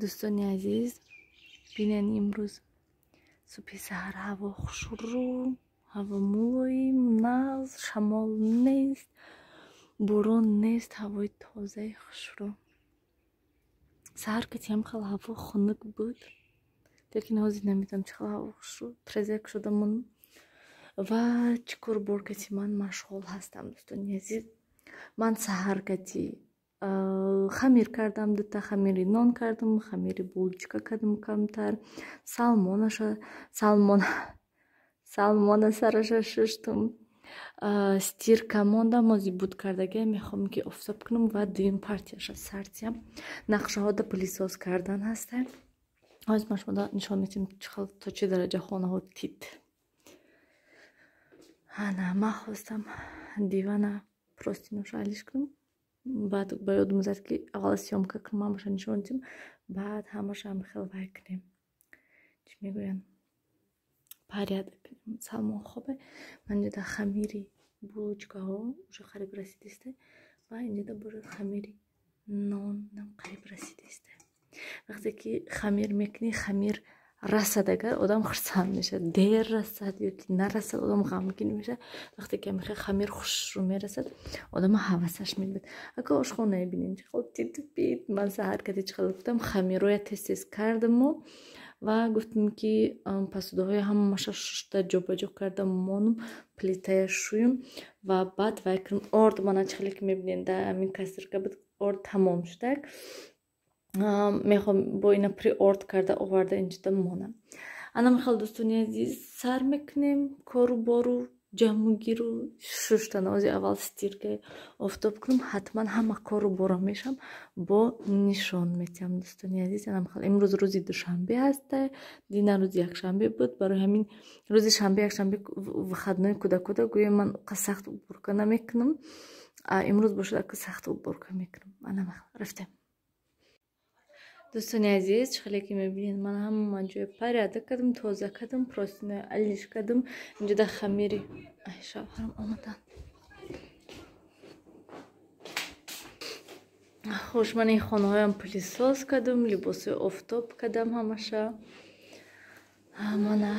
Дӯстони азиз, бинен, имрӯз субҳи саҳар ҳаво хушрӯ, ҳаво мулоим, нағз, шамол нест, борон нест, ҳавои тозаи хушрӯ. Саҳар катиам хел ҳаво хунук буд, лекин ҳозир намедонам, чӣ хел ҳаво хушрӯ. Трезак шуда монам ва чӣ кор бор кати ман машғул ҳастам, дӯстони азиз. Ман саҳар кати хамир кардам, дута хамири нон кардам, хамири булочка кардам камтар, салмонаша, салмон, салмона сараша шуштум, стирка мондам, ози буд кардагия, мехоҳам, ки офтоб кунам ва дуюм партияша сартиям. Нақшаҳода пылесос кардан ҳаста. Ҳозир ман шумода нишон медиҳам, то чӣ дараҷа хонаҳо тит. Ана, ман хостам дивана простыноша алиш кунам, баъд ба ёдам зад, ки аввал съёмка кунам, ҳамаша нишон дидем, баъд ҳамаша хел вай кунем, чӣ мегӯянд, порядок кунем. Салмон хобе. Ман инҷода хамири булочкаҳо уже қариб расидиста ва инҷода бошад, хамири нон қариб расидиста. Вақте ки хамир мекунӣ, хамир расад агар, одам хурсанд мешавад. Дер расад ё ки нарасад, одам ғамгин мешавад. Вақте ки ҳамихел хамир хушрӯ мерасад, одама ҳавасаш мебинад. Ака, ошхонае бинем, чӣ хел титу пит. Ман саҳар кади, чӣ хел гуфтам, хамироя тез тез кардаму ва гуфтам, ки посудаҳои ҳамаша шушта, ҷобаҷо карда монум, плитая шӯюм ва баъд вай кунам. Орд мана, чӣ хеле ки мебинед, дар ҳамин кастрюлька буд, орд тамом шудак. Мехоҳам бо ина при орд карда оварда инҷода монам. Ана михел, дӯстони азиз, сар мекунем кору бору, ҷамъугиру шуштан. Ози аввал стиркаи офтоб кунам, ҳатман ҳама кору боро мешам, бо нишон метиҳам, дӯстони азиз. Ана михел, имрӯз рӯзи душанбе ҳаста, дина рӯзи якшанбе буд. Барои ҳамин рӯзи шанбе, якшанбе выходной кӯдакуда, гӯё ман сахт уборка намекунам. Имрӯз бошад, ака, сахт уборка мекунам. Ана михел, рафтем. Дӯстони азиз, чӣ хеле ки мебинед, ман ҳама ҷоя порядок кардам, тоза кардам, простынои алиш кардам. Инҷода хамири, ай, шавҳарам омадан. Хуш, ман ин хонаҳоям пылесос кардам, либосои офтоб кардам ҳамаша. Мана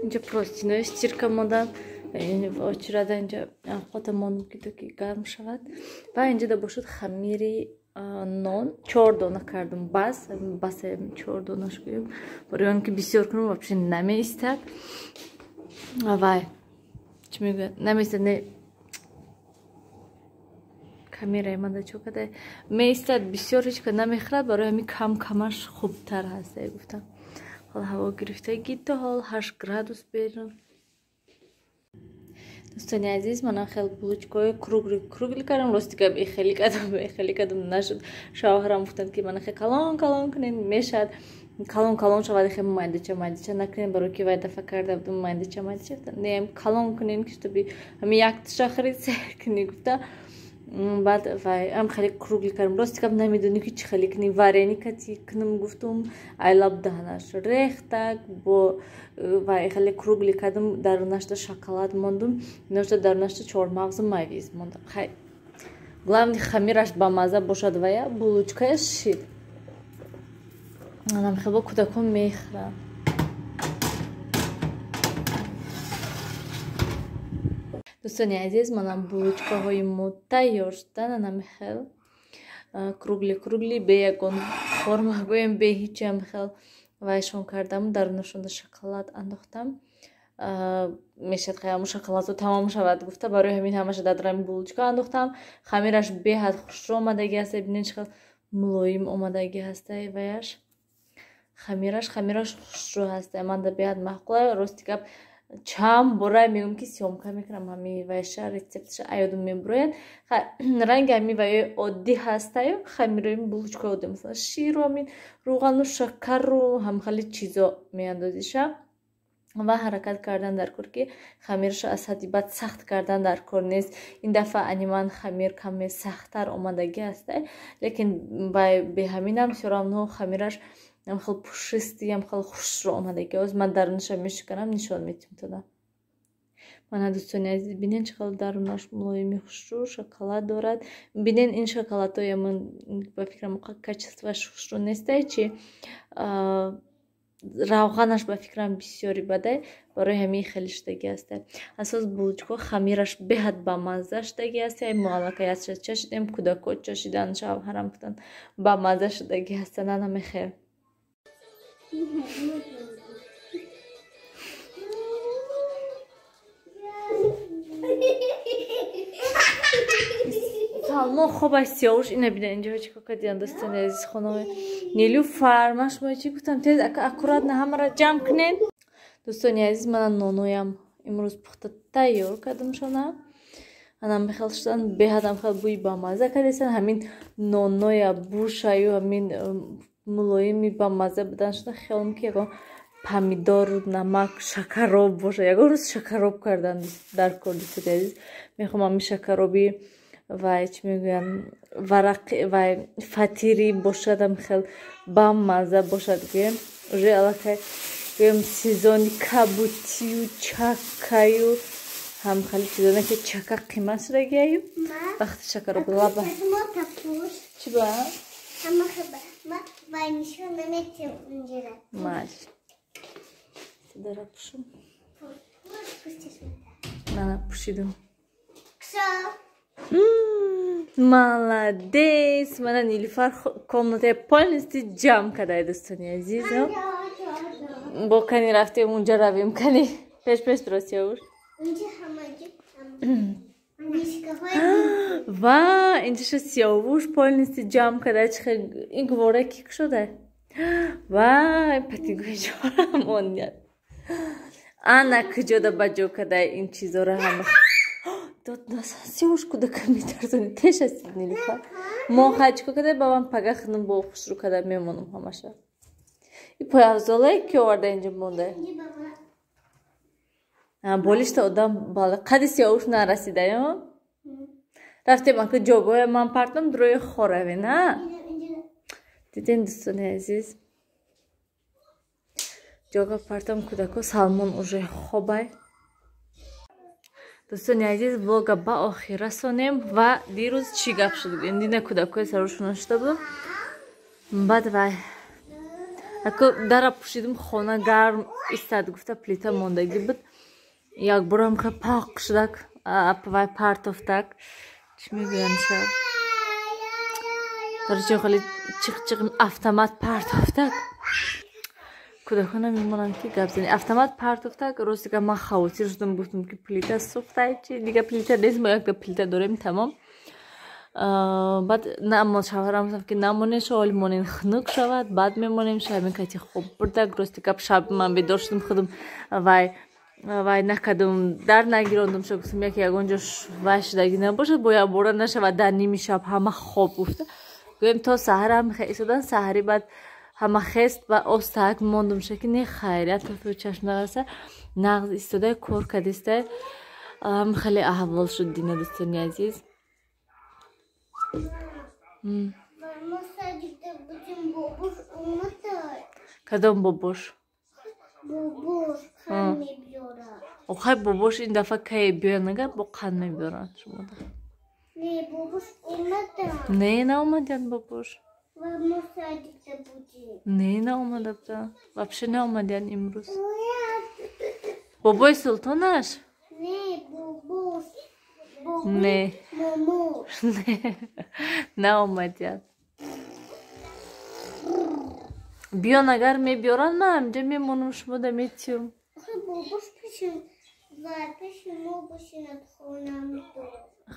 инҷа простынои стирка мондам, очирада инҷа овқота мондам, ки то ки гарм шавад. Ва инҷода бошад, хамири нон чор дона кардам, бас бас, чор донаш гӯем, барои он ки бисёр кунам, вообще намеистад. Вай, чӣ мегӯяд, намеистад, не, камераи ман да чо када меистад, бисёр ҳеҷ ка намехӯрад, барои ҳамин кам камаш хубтар ҳаст, гуфтам. Ҳол ҳаво гирифтагӣ, то ҳол 8 градус берун. Дӯстони азиз, манам хел булочкаҳои круглый круглый кардам. Рости гап, хеле кардам, хеле кардам, нашуд. Шавҳарам гуфтанд, ки мана хел калон калон кунед, мешавад, калон калон шавад, хел майдача майдача накунед, барои ки вай дафъа карда будам майдача майдача. Не, калон кунем, ки чтобы ҳами якташа хӯред, сер кунӣ, гуфта. Баъд вай ам хеле круглый кардам. Рости гап, намедонӣ, ки чӣ хеле кунӣ. Варенье кати кунам гуфтум, айлаб даҳанаш рехтак. Бо вай хеле круглый кардам, дарунашда шоколад мондум, иношда дарунашда чормағзу мавиз мондам. Хай, главный хамираш бамаза бошад, вая булочкая шид. Анам хело кӯдакон мехӯранд. Дӯстони азиз, манам булочкаҳои мо тайёр шудан. Анами хел круглый круглый, бе ягон форма гӯем, бе ҳичам хел вайшон кардам, дарунашонда шоколад андохтам. Мешад, ҳамун шоколадо тамом шавад гуфта, барои ҳамин ҳамаша дар ҳамин булочка андохтам. Хамираш беҳад хушрӯ омадагӣ аст, бинед, чӣ хел мулоим омадагӣ ҳаста ваяш, хамираш. Хамираш хушрӯ ҳаста, манда беҳад маъқула. Рости гап, чанд бора мегӯям, ки съёмка мекунам ҳами вайша, рецептша аёдум мебурояд. Ранги ҳами ваёи оддӣ ҳастаю, хамирои булочкаи оддӣ, масалан, ширу ҳамин рӯғану шакару ҳамхели чизо меандозиша. Ва ҳаракат кардан дар кор, ки хамирашо аз ҳадди бад сахт кардан дар кор нест. Ин дафъа аниман хамир каме сахттар омадагӣ ҳаста, лекин беҳаминам всё равно хамираш ям хел пушистый, ям хел хушрӯ омадагӣ. Ҳозир ман дарунаша мешиканам, нишон медиҳам туда. Мана, дӯстони азиз, бинен, чӣ қадр дарунаш мулоими хушрӯ, шоколад дорад. Бинен, ин шоколадҳоя ман ба фикрам, качествоаш хушрӯ нестай, чи равғанаш ба фикрам бисёри бадай, барои ҳамин хеле шудагӣ ҳастай. Асос булочко хамираш беҳад бамазза шудагӣ ҳастай. Мо аллакай азша чашидем, кӯдако чашидан, шавҳарам гуфтан, бамазза шудагӣ ҳастанд. Ана мехел. Салмон хоб аст, Сиёвуш. Ина бина, инҷо чӣ кор кардиан, дӯстони азиз, хонаҳои Нилуфар. Ман шумо чӣ гуфтам? Тез, аккуратно ҳамаро ҷамъ кунед. Дӯстони азиз, мана ноноям имрӯз пухта тайёр кардамшона. Ана мехел шудан, беҳадам хел бӯи бамазза кардесан. Ҳамин ноноя бушаю ҳамин мулоими бамазза будан шуда, хелм ки ягон помидору, намак, шакароб боша. Ягон рӯз шакароб кардан дар кор, дӯстони азиз. Мехоҳам ҳамин шакароби вай, чӣ мегӯянд, варақи вай, фатири бошадам, хел бамазза бошад. Гӯем, уже аллакай, гӯем, сезони кабутию чакаю ҳам хеле чизоне ки чака қимат шудагиаю, вақти шакароб лаба чӣ ба. Майли, дара пушум. Мана, пушидум. Молодец! Мана, Нилуфар комнатая полностью ҷамъ кардай, дӯстони азиз. Бо кани рафтем, унҷа равем, кани пеш пеш дро, Сиёвуш. Ва инҷаша Сиёвуш полностью ҷамъ кардай. Чихе ин гувора ки кушода? Вай, патигои ҷора монят. Ана куҷода ба ҷо кардай ин чизора ҳама. Дод назан, Сиёвуш, кӯдака метарсони. Теш ҳастид, Нилуфар. Мо хай чӣ кор кардай? Бабам пага худам бо хушрӯ карда мемонам ҳамаша. И пойафзолае ки оварда инҷа монда. Болишта одам бала қади Сиёвуш нарасидаё. Рафтем, ака ҷогоя ман партам, дрои хораве, на? Диден, дӯстони азиз. Ҷога партам кӯдако, Салмон уже хобай. Дӯстони азиз, влога ба охир расонем. Ва дирӯз чӣ гап шуд? Дина кӯдакҳои сарушона шуда будам. Баъд вай ако дара пӯшидим, хона гарм истад гуфта, плита мондагӣ буд. Якборам хе пақ шудак, вай партофтак. Чӣ мегӯянд шаб? Короче, хеле чиқ-чиқ автомат партофтак. Кӯдакона мемонанд ки гап зани. Автомат партофтак, рости гап, ман хавотир шудам, гуфтам ки плита сӯхтай чи, дига плита нест, мо якта плита дорем, тамом. Баъд шавҳарам гуфтам ки намонем, шоли монем, хунук шавад, баъд мемонем. Шабин кати хоб бурдак. Рости гап, шаб ман бедор шудам, худам вай накардам, дар нагирондам ша, гуфтам яке ягон ҷо вай шудагӣ набошад, бо якбора нашавад дар ними шаб ҳама хоб гуфта. Гӯем, то саҳарам истодан, саҳари баъд ҳама хест ва остаак мондум ша ки не, хайрият, то чашм нараса, нағз истодай, кор кардистай. Хеле аҳвол шуд дина, дӯстони азиз. Кадом бобош? Охай, бобош ин дафъа кае биёян, агар бо қанд мебиёранд шумода. Не, наомадянд бобош. Не, наомада буданд. Вообще наомадянд имрӯз. Бобои Султонаш? Не. Не. Наомадянд. Биён, агар мебиёранд, ман ҳаминҷа мемонам, шумода метиём.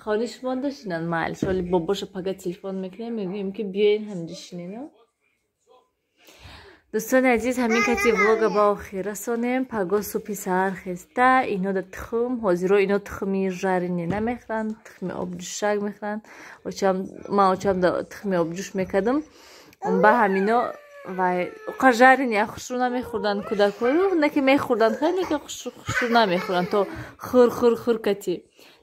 Хони шумо дошинанд, майли. Соли бобоша пага телефон мекунем, мегӯем ки биёен ҳаминҷа шинен. Дӯстони азиз, ҳамин кати влога ба охир расонем. Паго субҳи саҳар хеста, ино да тухм, ҳозиро ино тухми жарине намехӯранд, тухми обҷӯшак мехӯранд. Ман очам да тухми обҷӯш мекардам. Ба ҳамино вай уқа жарине хушрӯ намехӯрданд кӯдакҳо, не ки мехӯрданд, хеле не ки хушрӯ намехӯранд, то хӯр хӯр хӯр кати.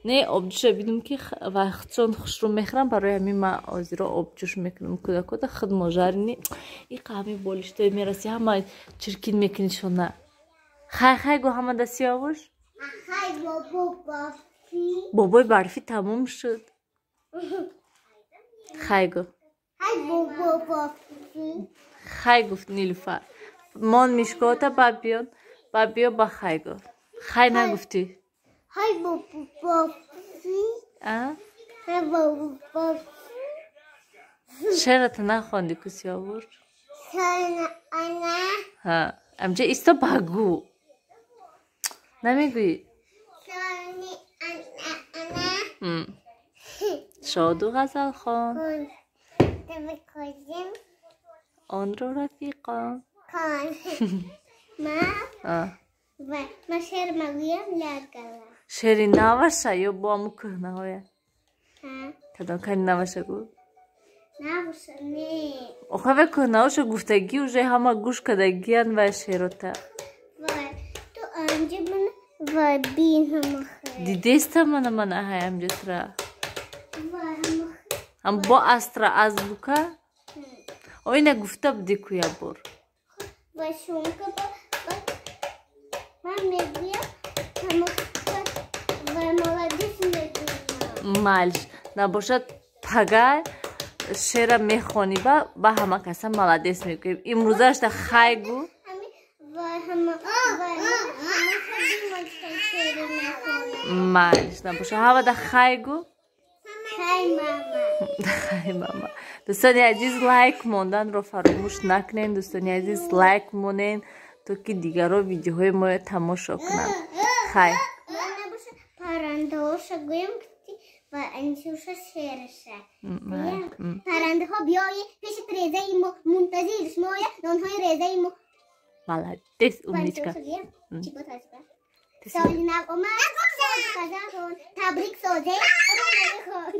Не, обҷӯша бидум ки вай худшон хушрӯ мехӯранд, барои ҳамин ман ҳозиро обҷӯш мекунам кӯдакҳода, худ мо жарине. Иқа ҳамин болиштое мераси, ҳама чиркин мекунишона. Хай хай гӯ ҳама да, Сиёвуш. Бобои барфӣ тамом шуд. Хай гуфт. Хай гуфт Нилуфар. Мон мишкота ба биён, ба биё ба хай гуфт. Хай нагуфтӣ? Шеърата нахонди ку, Сиёвуш? Амҷа исто багӯ. Намегӯӣ? Шоду ғазалхон. Онро рафиқон. Шеъри наваша ё бо ҳамун кӯҳнаҳоя? Кадом кани наваша гӯ? Охир вай кӯҳнаҳоша гуфтагӣ уже ҳама гӯш кардагиян вай шеърота. Дидеста мана мана ҳай амҷатра. Ҳам бо астра азбука? Оина гуфта будӣ ку як бор. Малш набошад пага шеъра мехонӣ ба ҳама каса молодец мегӯем. Имрӯзашта хай гӯ. Малш набошад ҳамада хай гӯ. Хай мама. Дӯстони азиз, лайк монданро фаромӯш накунед. Дӯстони азиз, лайк монед, то ки дигарро видеоҳои моро тамошо кунанд. Хай. Паррандаҳо биёед пеши тирезаи мо, мунтазири шумоя нонҳои резаи мо. Молодец, умничка. Соли нав омад, ғазал хон, табрик созед, хон.